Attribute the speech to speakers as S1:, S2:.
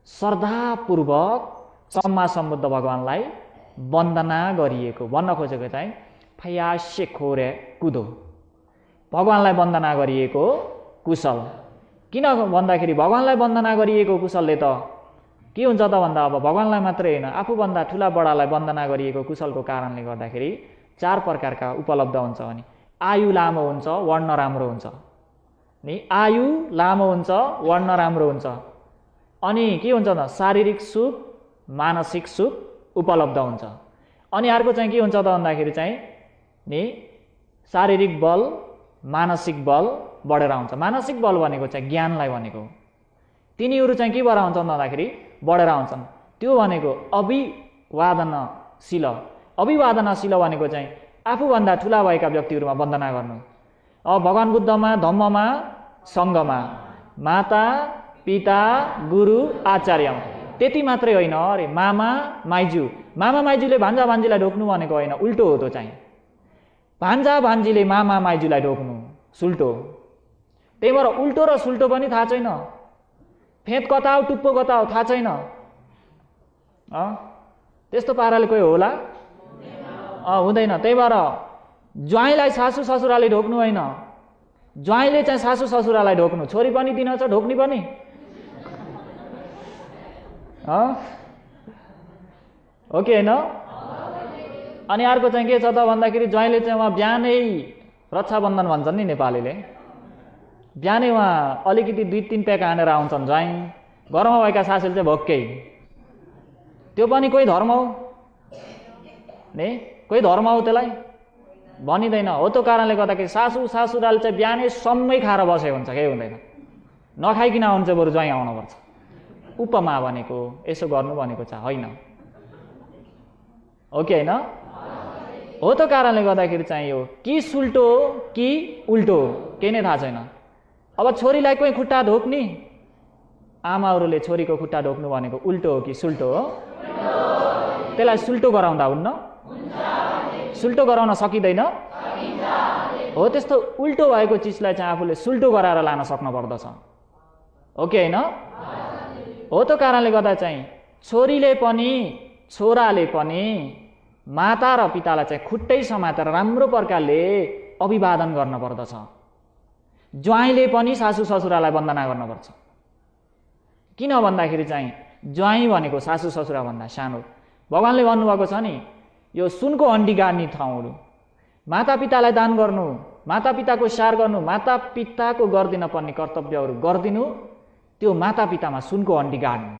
S1: श्रद्धापूर्वक सम्मा सम्बुद्ध भगवानलाई वन्दना गरिएको भन्न खोजेको चाहिँ फयासे खोरे कुदो भगवानलाई वन्दना गरिएको कुशल। किन भन्दाखेरि भगवानलाई वन्दना गरिएको कुशलले त के हुन्छ त भन्दा अब भगवानलाई मात्रै होइन आफूभन्दा ठुला बडालाई वन्दना गरिएको कुशलको कारणले गर्दाखेरि 4 प्रकारका उपलब्ध हुन्छ भने आयु लामो हुन्छ, वर्ण राम्रो हुन्छ। नि आयु लामो हुन्छ, वर्ण राम्रो हुन्छ। अनि के हुन्छ त शारीरिक सुख, मानसिक सुख उपलब्ध हुन्छ। अनि अर्को चाहिँ के हुन्छ त भन्दाखेरि चाहिँ नि शारीरिक बल, मानसिक बल बढेर आउँछ। मानसिक बल भनेको चाहिँ ज्ञानलाई भनेको। तिनीहरू चाहिँ के भएर आउँछन् भन्दाखेरि बढेर आउँछन्। त्यो भनेको अभिवादनशील। अभिवादनशील भनेको चाहिँ आफूभन्दा ठुला भएका व्यक्तिहरूमा वन्दना गर्नु। अब भगवान बुद्धमा, धम्ममा, सङ्घमा, माता, पिता, गुरु, आचार्य त्यति मात्रै होइन अरे मामा, माइजू। मामा माइजूले भान्जा भान्जीलाई ढोक्नु भनेको होइन, उल्टो हो त्यो चाहिँ। भान्जा भान्जीले मामा माइजूलाई ढोक्नु सुल्टो। त्यही भएर उल्टो र सुल्टो पनि थाहा छैन। फेद कता हो, टुप्पो कता हो थाहा छैन। त्यस्तो पाराले कोही होला हुँदैन। त्यही भएर ज्वाइँलाई सासू ससुराले ढोक्नु होइन, ज्वाइँले चाहिँ सासू ससुरालाई ढोक्नु। छोरी पनि दिन छ, ढोक्नी पनि। हो कि होइन? अनि अर्को चाहिँ के छ त भन्दाखेरि ज्वाइँले चाहिँ उहाँ बिहानै रक्षाबन्धन भन्छन् नि नेपालीले। बिहानै उहाँ अलिकति 2-3 प्याक हानेर आउँछन् ज्वाइँ। घरमा भएका सासूले चाहिँ भोक्कै। त्यो पनि कोही धर्म हो नि? कोही धर्म हो त्यसलाई? भनिँदैन। हो त्यो कारणले गर्दाखेरि सासू ससुराले चाहिँ बिहानै सम्मै खाएर बसेको हुन्छ, केही हुँदैन। नखाइकन आउनु चाहिँ बरु ज्वाइँ आउनुपर्छ। उपमा भनेको यसो गर्नु भनेको चाहिँ होइन। हो कि होइन? हो त्यो कारणले गर्दाखेरि चाहिँ यो कि सुल्टो हो कि उल्टो हो केही नै थाहा छैन। अब छोरीलाई कोही खुट्टा ढोक्ने, आमाहरूले छोरीको खुट्टा ढोक्नु भनेको उल्टो हो कि सुल्टो हो? त्यसलाई सुल्टो गराउँदा हुन्न? सुल्टो गराउन सकिँदैन? हो त्यस्तो उल्टो भएको चिजलाई चाहिँ आफूले सुल्टो गराएर लान सक्नु पर्दछ। हो कि होइन? हो त्यो कारणले गर्दा चाहिँ छोरीले पनि छोराले पनि माता र पितालाई चाहिँ खुट्टै समातेर राम्रो प्रकारले अभिवादन गर्न पर्दछ। ज्वाइँले पनि सासू ससुरालाई वन्दना गर्नुपर्छ। किन भन्दाखेरि चाहिँ ज्वाइँ भनेको सासू ससुरा भन्दा सानो। भगवानले भन्नुभएको छ नि यो सुनको हड्डी गाड्ने ठाउँहरू। मातापितालाई दान गर्नु, मातापिताको स्याहार गर्नु, मातापिताको गर्दिन पर्ने कर्तव्यहरू गरिदिनु, त्यो मातापितामा सुनको हड्डी गाड्नु।